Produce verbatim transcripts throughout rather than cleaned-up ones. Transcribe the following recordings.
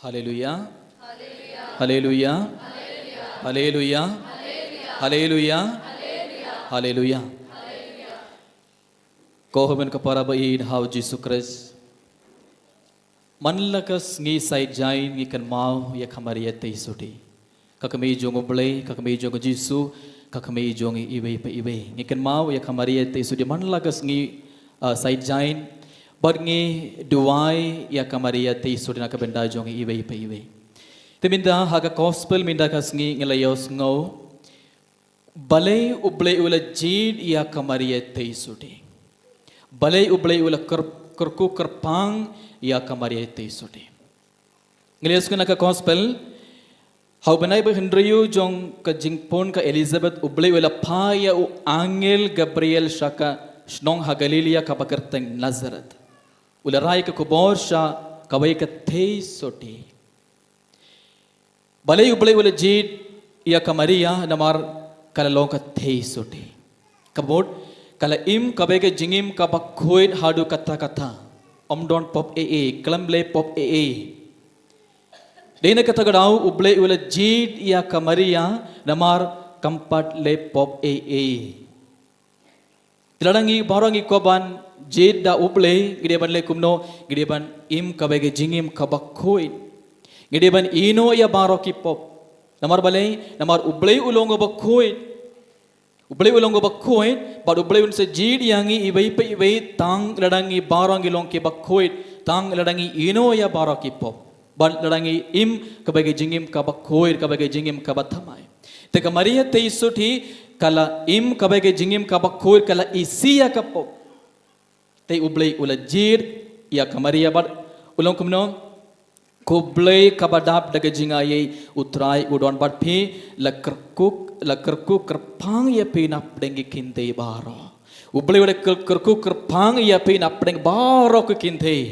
Haleluya. Haleluya. Haleluya. Haleluya. Haleluya. Ko hynmen ko para ba ïeit ha u Jisu Khrist. Man la ka sngi Saitjaiñ ngi kynmaw ïa ka Maria Theisotti. Ka kmie jong U Blei, ka kmie jong U Jisu, ka kmie jong ngi iwei pa iwei. Ngi kynmaw ïa ka Maria Theisotti man la ka sngi, ah, Saitjaiñ. Bad ngi duwai ïa ka Maria Theisotti na ka bynta jong ngi iwei pa iwei. Te mynta ha ka gospel mynta ka sngi ngi la ïohsngew. Balei U Blei u la jied ïa ka Maria Theisotti. Balei U Blei u la kyr-, kyrkhu kyrpang ïa ka Maria Theisotti. Ngi la ïohsngew na ka gospel. Ha u bnai ba hynriew jong ka jingpun ka Elizabeth U Blei u la phah ïa u angel Gabriel sha ka shnong ha Galilia kaba kyrteng Nazareth. U la rai ka khubor sha kawei ka Theisotti. Balei U Blei u la jied ïa ka Maria namar ka la long ka Theisotti. Ka mut ka la im kaba ka jingim kaba khuid haduh katta katta. Ym don pop ei ei, khlem leh pop ei ei. Dei na kata ka daw U Blei u la jied ïa ka Maria namar kam pat leh pop ei ei. Te lada ngi baroh ngi kwah ban jied da U Blei, ngi dei ban leh kumno, ngi dei ban im kaba ka jingim kaba khuid. Ngi dei ban ïehnoh ïa baroh ki pop. Namar balei, namar U Blei u long uba khuid. U Blei u long uba khuid, bad U Blei un sa jied ïa ngi iwei pa iwei tang lada ngi baroh ngi long kiba khuid, tang lada ngi ïehnoh ïa baroh ki pop. Bad lada ngi im kaba ka jingim kaba khuid, kaba ka jingim kaba thymmai. Te ka Maria Theisotti ka la im kaba ka jingim kaba khuid, ka la isih ïa ka pop. Te U Blei u la jied ïa ka Maria bad u long kumno. Ko Blei kaba dap da ka jingaiei, U Trai u don bad phi, la kyrkhu, la kyrkhu kyrpang ïa phi napdeng ki kynthei baroh. U Blei u la kyr-, kyrkhu kyrpang ïa phi napdeng baroh ki kynthei.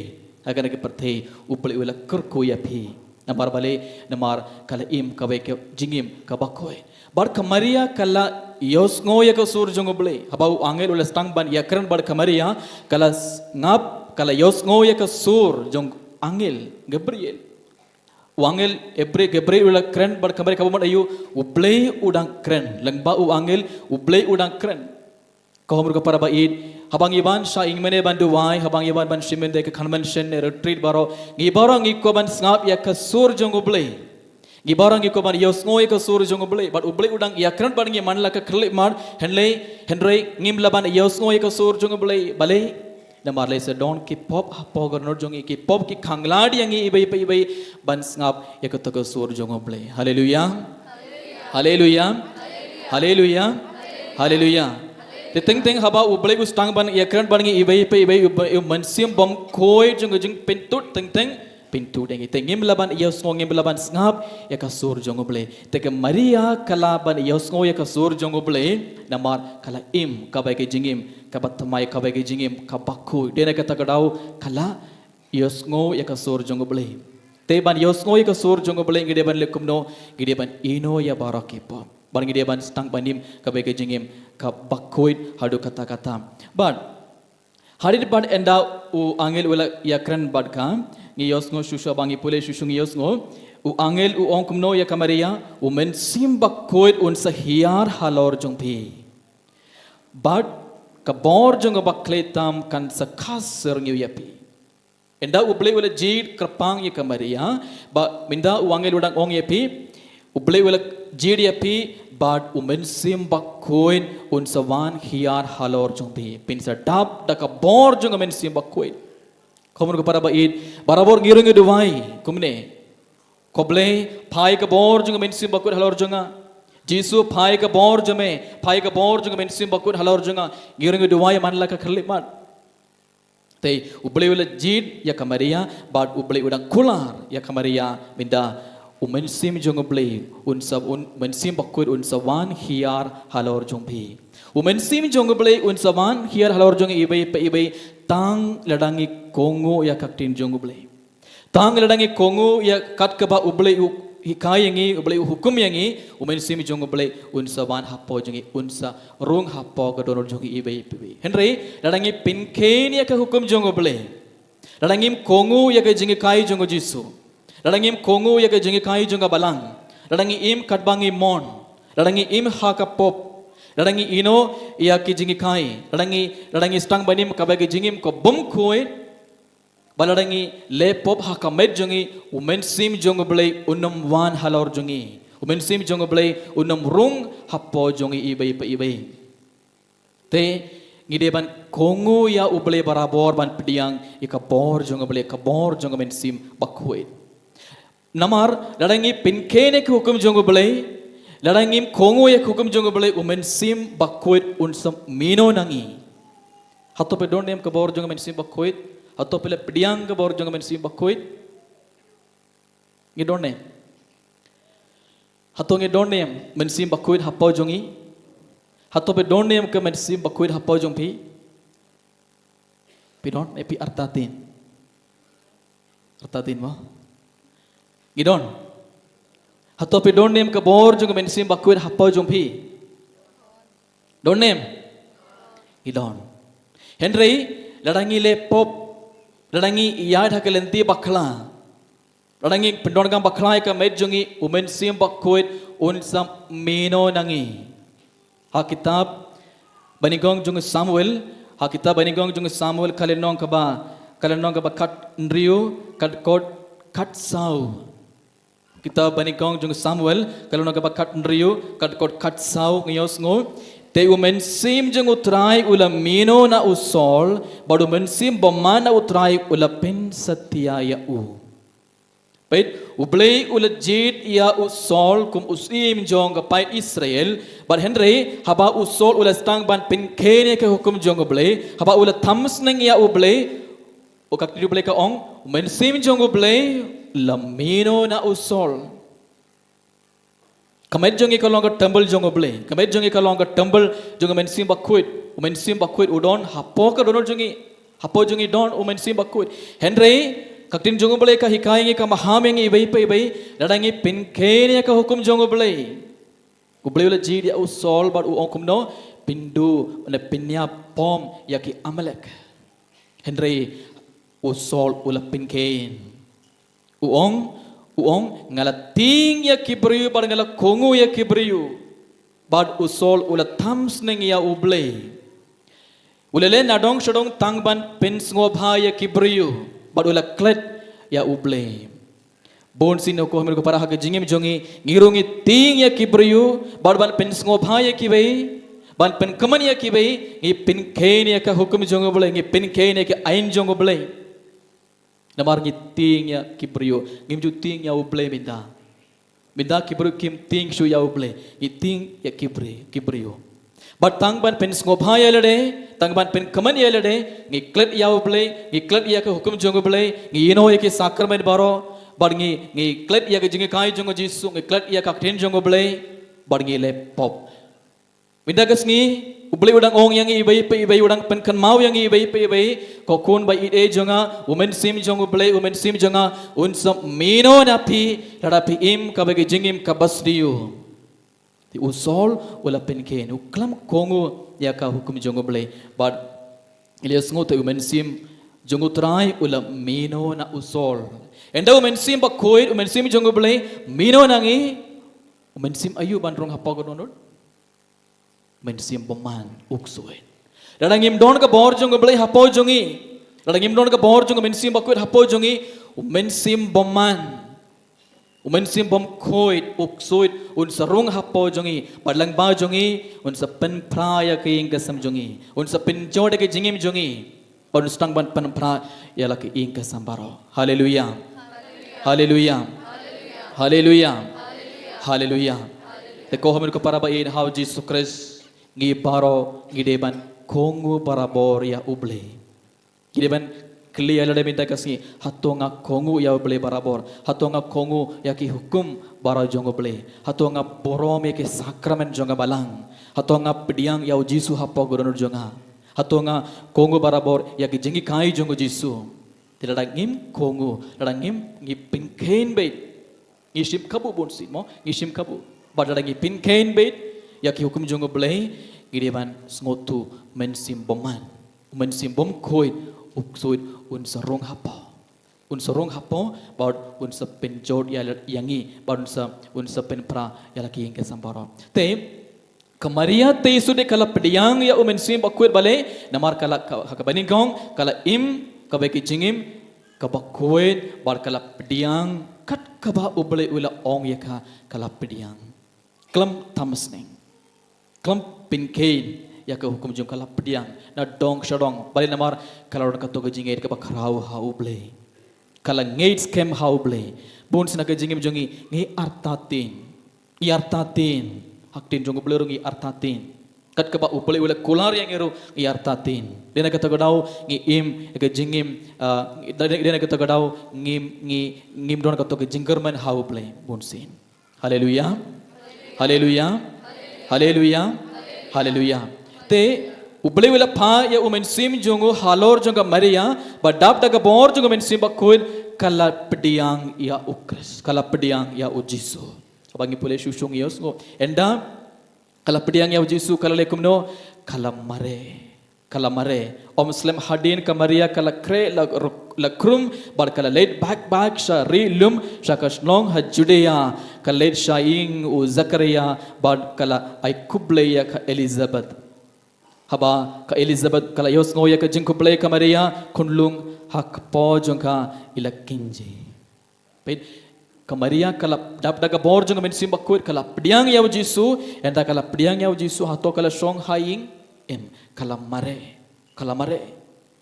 Ha kane ka pyrthei U Blei u la kyrkhu ïa phi. Namar balei, namar ka la im kaba ka jingim kaba khuid. Bad ka Maria ka la ïohsngew ïa ka sur jong U Blei. Haba u angel u la sdang ban ïakren bad ka Maria, ka la sngap, ka la ïohsngew ïa ka sur jong angel Gabriel. U angel Gabriel, Gabriel u la kren bad ka Maria kaba mut aïu, U Blei u dang kren. Lyngba u angel, U Blei u dang kren. Ko hynmen ko para ba ïeit, haba ngi wan sha ïing mane ban duwai, haba ngi wan ban shim ïa ka convention ne retreat baroh, ngi baroh ngi kwah ban sngap ïa ka sur jong U Blei. Ngi baroh ngi kwah ban ïohsngew ïa ka sur jong U Blei, bad U Blei u dang ïakren bad ngi man la ka khlieh mat, hynrei, hynrei ngim lah ban ïohsngew ïa ka sur jong U Blei, balei? Namar lehse don ki pop hapoh ka dohnud jong ngi, ki pop ki khanglad ïa ngi iwei pa iwei ban sngap ïa kata ka sur jong U Blei. Haleluya. Haleluya. Haleluya. Haleluya. Te teng teng haba U Blei u sdang ban ïakren bad ngi iwei pa iwei, U Blei u Mynsiem Bakhuid jong ka jingpynthut teng teng pynthut ïa ngi. Te ngim lah ban ïohsngew, ngim lah ban sngap ïa ka sur jong U Blei. Te ka Maria ka lah ban ïohsngew ïa ka sur jong U Blei namar ka la im kaba ka jingim kaba thymmai, kaba ka jingim kaba khuid. Dei na kata ka daw ka la ïohsngew ïa ka sur jong U Blei. Te ban ïohsngew ïa ka sur jong U Blei ngi dei ban leh kumno, ngi dei ban ïehnoh ïa baroh ki pop. Bad ngi dei ban sdang ban im kaba ka jingim kaba khuid haduh katta katta. Bad hadien bad ynda u angel u la ïakren bad ka, ngi ïohsngew shuh shuh, ba ngi pule shuh shuh ngi ïohsngew, u angel u ong kumno ïa ka Maria, U Mynsiem Bakhuid un sa hiar halor jong phi. Bad ka bor jong ka bakhleh tam kan sa khah syrngiew ïa phi. Ynda U Blei u la jied kyrpang ïa ka Maria, bad mynta u angel u dang ong ïa phi, U Blei u la jied ïa phi, bad U Mynsiem Bakhuid un sa wan hiar halor jong phi. Phin sa dap da ka bor jong ka Mynsiem Bakhuid. Ko hynmen ko para ba ïeit, barabor ngi ruh ngi duwai kumne. Ko Blei, phah ïa ka bor jong ka Mynsiem Bakhuid halor jong nga. Jisu, phah ïa ka bor jong me, phah ïa ka bor jong ka Mynsiem Bakhuid halor jong nga. Ngi ruh ngi duwai man la ka khlieh mat. Te U Blei u la jied ïa ka Maria, bad U Blei u dang kular ïa ka Maria, mynta U Mynsiem jong U Blei un sa, un, Mynsiem Bakhuid un sa wan hiar halor jong phi. U Mynsiem jong U Blei un sa wan hiar halor jong iwei pa iwei tang lada ngi kohnguh ïa ka ktien jong U Blei. Tang lada ngi kohnguh ïa kat kaba U Blei u hikai ïa ngi, U Blei u hukum ïa ngi, U Mynsiem jong U Blei un sa wan hapoh jong ngi, un sa rung hapoh ka dohnud jong ngi iwei pa iwei. Hynrei lada ngi pynkheiñ ïa ka hukum jong U Blei, lada ngim kohnguh ïa ka jinghikai jong U Jisu, Lada ngim kohnguh ïa ka jinghikai jong ka balang, lada ngi im katba ngi mon, lada ngi im ha ka pop, lada ngi ïehnoh ïa ki jinghikai, lada ngi, lada ngi sdang ban im katba ki jingim kaba bymkhuid, bad lada ngi leh pop ha ka met jong ngi, u Mynsiem jong U Blei un ym wan halor jong ngi. U Mynsiem jong U Blei un ym rung hapoh jong ngi iwei pa iwei. Te ngi dei ban kohnguh ïa U Blei barabor, ban pdiang ïa ka bor jong U Blei, ka bor jong U Mynsiem Bakhuid. Namar lada ngi pynkhein ïa ka hukum jong U Blei, lada ngim kohnguh ïa ka hukum jong U Blei, u Mynsiem Bakhuid un sa mino na ngi. Hato phi don ne em ka bor jong u Mynsiem Bakhuid? Hato phi la pdiang ka bor jong u Mynsiem Bakhuid? Ngi don ne em? Hato ngi don ne em Mynsiem Bakhuid hapoh jong ngi? Hato phi don ne em ka Mynsiem Bakhuid hapoh jong phi? Phi don ne em, phi artatien? Artatien mo? Ngi don. Hato phi don ne em ka bor jong u Mynsiem Bakhuid hapoh jong phi? Don ne em? Ngi don. Hynrei lada ngi leh pop, lada ngi ïaid ha ka lynti bakla, lada ngi pyndonkam bakla ïa ka met jong ngi, u Mynsiem Bakhuid un sa mino na ngi. Ha kitab Banyngkong jong u Samuel, ha kitab Banyngkong jong u Samuel, ka lynnong kaba, ka lynnong kaba khathynriew, ka dkhot khatsaw. Kitab Banyngkong jong u Samuel, ka lynnong kaba khathynriew, ka dkhot khatsaw, ngi ïohsngew: Te u Mynsiem jong U Trai u la mino na u Saul, bad u Mynsiem Bymman na U Trai u la pynsatia ïa u. Peit, U Blei u la jied ïa u Saul kum u syiem jong ka paid Israel, bad hynrei haba u Saul u la sdang ban pynkhein ïa ka hukum jong U Blei, haba u la tham sneng ïa U Blei, u, ka ktien U Blei ka ong, u Mynsiem jong U Blei la mino na u Saul. Ka met jong ngi ka long ka temple jong U Blei. Ka met jong ngi ka long ka temple jong u Mynsiem Bakhuid. U Mynsiem Bakhuid u don hapoh ka dohnud jong ngi. Hapoh jong ngi don u Mynsiem Bakhuid. Hynrei ka ktien jong U Blei ka hikai ngi, ka maham ïa ngi iwei pa iwei, lada ngi pynkhein ïa ka hukum jong U Blei. U Blei u la jied ïa u Saul bad u ong kumno? Pynduh ne pynïap bom ïa ki Amalek. Hynrei u Saul u la pynkhein. U ong, u ong, nga la tieng ïa ki briew bad nga la kohnguh ïa ki briew. Bad u Saul u la tham sneng ïa U Blei. U la leh nadong shadong tang ban pynsngewbha ïa ki briew. Bad u la klet ïa U Blei. Bun sien, ko hynmen ko para, ha ka jingim jong ngi, ngi ruh ngi tieng ïa ki briew bad ban pynsngewbha ïa kiwei, ban pynkmen ïa kiwei, ngi pynkhein ïa ka hukum jong U Blei, ngi pynkhein ïa ka aiñ jong U Blei. Namar ngi tieng ïa ki briew, ngim ju tieng ïa U Blei mynta. Mynta ki briew kim tieng shuh ïa U Blei, ngi tieng ïa ki briew, ki briew. Bad tang ban pynsngewbha ïa lade, tang ban pynkmen ïa lade, ngi klet ïa U Blei, ngi klet ïa ka hukum jong U Blei, ngi ïehnoh ïa ki sakramen baroh, bad ngi, ngi klet ïa ka jinghikai jong U Jisu, ngi klet ïa ka ktien jong U Blei, bad ngi leh pop. Mynta ka sngi, U Blei u dang ong ïa ngi iwei pa iwei, u dang pynkynmaw ïa ngi iwei pa iwei, ko khun ba ïeit jong nga, u Mynsiem jong U Blei, u Mynsiem jong nga un sa mino na phi, lada phi im kaba ka jingim kaba sniew. Te u Saul u la pynkhein, u khlem kohnguh ïa ka hukum jong U Blei. Bad ngi la ïohsngew te u Mynsiem jong U Trai u la mino na u Saul. Ynda u Mynsiem Bakhuid, u Mynsiem jong U Blei mino na ngi, u mynsiem aïu ban rung hapoh ka dohnud? Mynsiem bymman, u ksuid. Lada ngim don ka bor jong U Blei hapoh jong ngi, lada ngim don ka bor jong u Mynsiem Bakhuid hapoh jong ngi, u mynsiem bymman, u mynsiem bymkhuid, u ksuid, un sa rung hapoh jong ngi, bad lyngba jong ngi un sa pynphra ïa ka ïing ka sem jong ngi, un sa pynjot ïa ka jingim jong ngi. Bad un sdang ban pynphra ïa la ka ïing ka sem baroh. Haleluia. Haleluia. Haleluia. Haleluia. Te ko hynmen ko para ba ïeit ha U Jisu Khrist, ngi baroh ngi dei ban kohnguh barabor ïa U Blei. Ngi dei ban kylli ïa lade mynta ka sngi, hato nga kohnguh ïa U Blei barabor? Hato nga kohnguh ïa ki hukum baroh jong U Blei? Hato nga burom ïa ki sakramen jong ka balang? Hato nga pdiang ïa U Jisu hapoh ka dohnud jong nga? Hato nga kohnguh barabor ïa ki jinghikai jong U Jisu? Te lada ngim kohnguh, lada ngim, ngi pynkhein beit, ngi shim kabu bun sien mo, ngi shim kabu. Bad lada ngi pynkhein beit ïa ki hukum jong U Blei, ngi dei ban sngewthuh mynsiem bymman, mynsiem bymkhuid, u ksuid un sa rung hapoh. Un sa rung hapoh, bad un sa pynjot ïa la, ïa ngi, bad un sa, un sa pynpra ïa la ki ïing ki sem baroh. Te, ka Maria te shu dei ka la pdiang ïa u Mynsiem Bakhuid balei, namar ka la ka, ha kaba nyngkong, ka la im, kaba ki jingim, kaba khuid, bad ka la pdiang, kat kaba U Blei u la ong ïa ka, ka la pdiang. Khlem tam sniang. Khlem pynkhein ïa ka hukum jong ka la pdiang. Na dong sha dong. Balei namar ka la don kato ka jingngeit kaba khraw ha U Blei. Ka la ngeit skhem ha U Blei. Bun sien ha ka jingim jong ngi ngi artatien. Ngi artatien. Ha ka ktien jong U Blei ruh ngi artatien. Kat kaba U Blei u la kular ïa ngi ruh ngi artatien. Dei na kata ka daw ngi im ïa ka jingim, ah, dei, dei na kata ka daw ngim, ngi, ngim don kato ka jingkyrmen ha U Blei. Bun sien. Haleluya. Haleluya. Haleluya. Haleluya. Te, U Blei u la phah ïa u Mynsiem jong u halor jong ka Maria, ba dap da ka bor jong u Mynsiem Bakhuid, ka la pdiang ïa u Khrist, ka la pdiang ïa u Jisu. Haba ngi pule shuh shuh ngi ïohsngew. Ynda, ka la pdiang ïa u Jisu, ka la leh kumno, ka la mareh. Ka la mareh. Ym slem hadien ka Maria ka la khreh la ruk-, la khrum, bad ka la leit bak bak sha ri lum, sha ka shnong ha Judea, ka leit sha ïing u Zakaria, bad ka la ai khublei ïa ka Elizabeth. Haba ka Elizabeth ka la ïohsngew ïa ka jingkhublei ka Maria, khunlung ha kpoh jong ka i la kynjih. Peit, ka Maria ka la dap da ka bor jong ka Mynsiem Bakhuid, ka la pdiang ïa u Jisu, ynda ka la pdiang ïa u Jisu, hato ka la shong ha ïing? Em, ka la mareh, ka la mareh.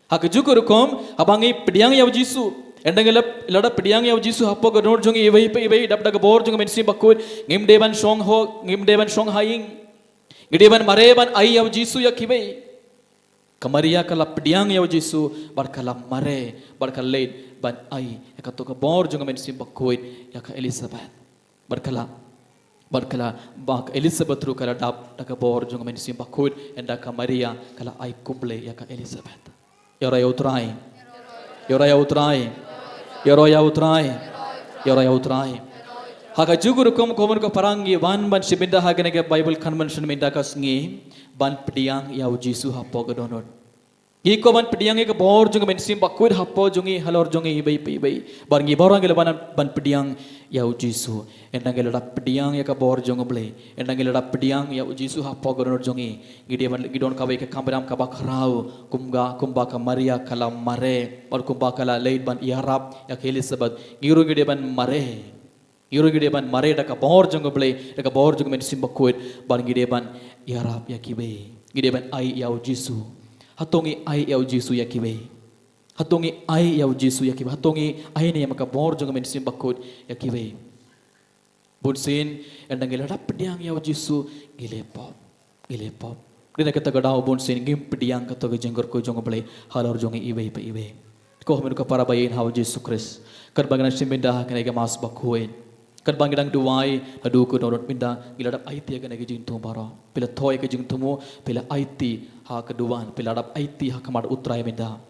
Ha kajuh ka rukom, haba ngi pdiang ïa u Jisu, ynda ngi la, la dap pdiang ïa u Jisu, hapoh ka dohnud jong ngi iwei pa iwei, dap da ka bor jong ka Mynsiem Bakhuid, ngim dei ban shong ho, ngim dei ban shong ha ïing. Ngi dei ban mareh ban ai ïa u Jisu ïa kiwei. Ka Maria ka la pdiang ïa u Jisu, bad ka la mareh, bad ka leit ban ai ïa kato ka bor jong ka Mynsiem Bakhuid ïa ka Elizabeth. Bad ka la, bad ka la, ba ka Elizabeth ruh ka la dap da ka bor jong ka Mynsiem Bakhuid, ynda ka Maria ka la ai khublei ïa ka Elizabeth. Ïaroh ïa U Trai. Ïaroh ïa U Trai. Ïaroh ïa U Trai. Ïaroh ïa U Trai. Ha kajuh ka rukom ko mon ko para ngi wan ban shim bynta ha kane ka Bible Convention mynta ka sngi ban pdiang ïa u Jisu hapoh ka dohnud. Ngi kwah ban pdiang ïa ka bor jong ka Mynsiem Bakhuid hapoh jong ngi halor jong ngi iwei pa iwei. Bad ngi baroh ngi lah ban, ban pdiang ïa u Jisu. Ynda ngi la dap pdiang ïa ka bor jong U Blei. Ynda ngi la dap pdiang ïa u Jisu hapoh ka dohnud jong ngi. Ngi dei ban, ngi don kawei ka kamram kaba khraw, kumba, kumba ka Maria ka la mareh, bad kumba ka la leit ban ïarap ïa ka Elizabeth. Ngi ruh ngi dei ban mareh. Ngi ruh ngi dei ban mareh da ka bor jong U Blei, da ka bor jong ka Mynsiem Bakhuid, bad ngi dei ban ïarap ïa kiwei. Ngi dei ban ai ïa u Jisu. Hato ngi ai ïa u Jisu ïa kiwei? Hato ngi ai ïa u Jisu ïa kiwei? Hato ngi ai ne ïa ka bor jong ka Mynsiem Bakhuid ïa kiwei? Bun sien, ynda ngi la dap pdiang ïa u Jisu, ngi leh pop. Ngi leh pop. Dei na kata ka daw bun sien ngim pdiang kato ka jingkyrkhu jong U Blei halor jong ngi iwei pa iwei. Ko hynmen ko para ba ïeit ha u Jisu Khrist. Katba ngi dang shim bynta ha kane ka Mass bakhuid. Katba ngi dang duwai, haduh ka dohnud mynta, ngi la dap aiti ha kane ka jingthmu baroh. Phi la thoh ïa ka jingthmu, phi la aiti ha ka duwan, phi la dap aiti ha khmat U Trai mynta.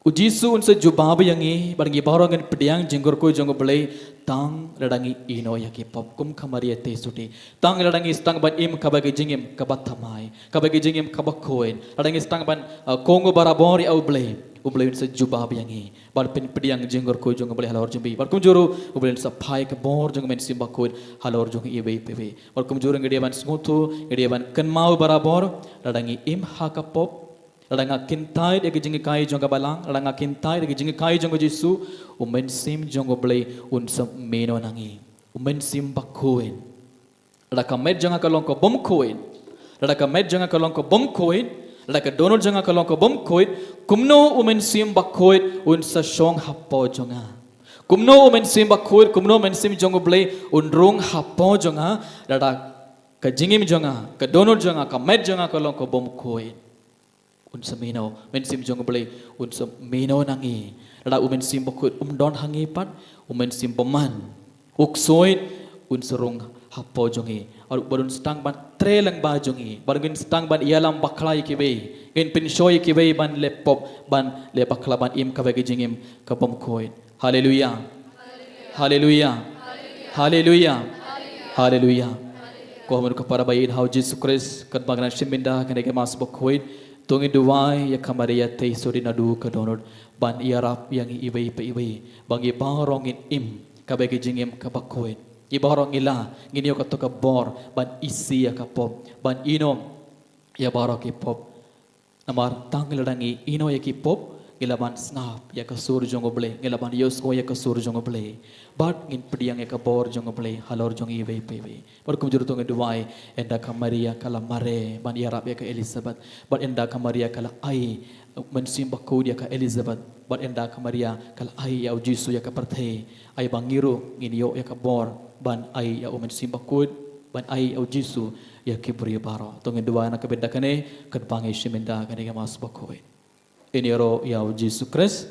U Jisu un sa jubab ïa ngi, bad ngi baroh ngin pdiang jingkyrkhu jong U Blei, tang lada ngi ïehnoh ïa ki pop kum ka Maria te shuh te. Tang lada ngi sdang ban im kaba ka jingim kaba thymmai, kaba ka jingim kaba khuid. Lada ngi sdang ban, uh, kohnguh barabor ïa U Blei, U Blei un sa jubab ïa ngi. Bad phin pdiang jingkyrkhu jong U Blei halor jong phi. Bad kumjuh ruh, U Blei un sa phai ka bor jong ka Mynsiem Bakhuid halor jong iwei pa iwei. Bad kumjuh ruh ngi dei ban sngewthuh, ngi dei ban kynmaw barabor, lada ngi im ha ka pop, lada nga kyntait ïa ka jinghikai jong ka Balang, lada nga kyntait ïa ka jinghikai jong ka Jisu, u Mynsiem jong U Blei un sa mino na ngi. U Mynsiem Bakhuid. Lada ka met jong nga ka long ka bym khuid. Lada ka met jong nga ka long ka bym khuid. Lada ka dohnud jong nga ka long ka bym khuid. Kumno u Mynsiem Bakhuid un sa shong hapoh jong nga. Kumno u Mynsiem Bakhuid, kumno u Mynsiem jong U Blei un rung hapoh jong nga. Lada ka jingim jong nga, ka dohnud jong nga, ka met jong nga ka long ka bym khuid. Un sa mino, Mynsiem jong U Blei, un sa mino na ngi. Lada u Mynsiem Bakhuid um don ha ngi pat, u mynsiem bymman, u ksuid, un sa rung hapoh jong ngi. Ar bad un sdang ban trei lyngba jong ngi. Bad ngin sdang ban ïalam bakla ïa kiwei. Ngin pynshoi ïa kiwei ban leh pop, ban leh bakla ban im kawei ka jingim ka bym khuid. Haleluya. Haleluya. Haleluya. Haleluya. Ko hynmen ko para ba ïeit ha u Jisu Khrist, katba ngi dang shim bynta ha kane ka Mass bakhuid, to ngin duwai ïa ka Maria te shuh te naduh ka dohnud. ban ïarap ïa ngi iwei pa iwei, ba ngi baroh ngin im kaba ki jingim kaba khuid. Ngi baroh ngi la ngin ïoh kato ka bor ban isih ïa ka pop, ban ïehnoh ïa baroh ki pop. Namar tang lada ngi ïehnoh ïa ki pop, ngi la ban sngap ïa ka sur jong U Blei, ngi la ban ïohsngew ïa ka sur jong U Blei, bad ngin pdiang ïa ka bor jong U Blei halor jong ngi iwei pa iwei. Bad kumjuh ruh to ngin duwai, ynda ka Maria ka la mareh ban ïarap ïa ka Elizabeth, bad ynda ka Maria ka la ai Mynsiem Bakhuid ïa ka Elizabeth, bad ynda ka Maria ka la ai ïa U Jisu ïa ka pyrthei, ai ba ngi ruh ngin ïoh ïa ka bor ban ai ïa U Mynsiem Bakhuid, ban ai ïa U Jisu ïa ki briew baroh. To ngin duwai na ka bynta kane, katba ngi shim ynda kane ka Mass Bakhuid. Ngin ïaroh ïa U Jisu Khrist.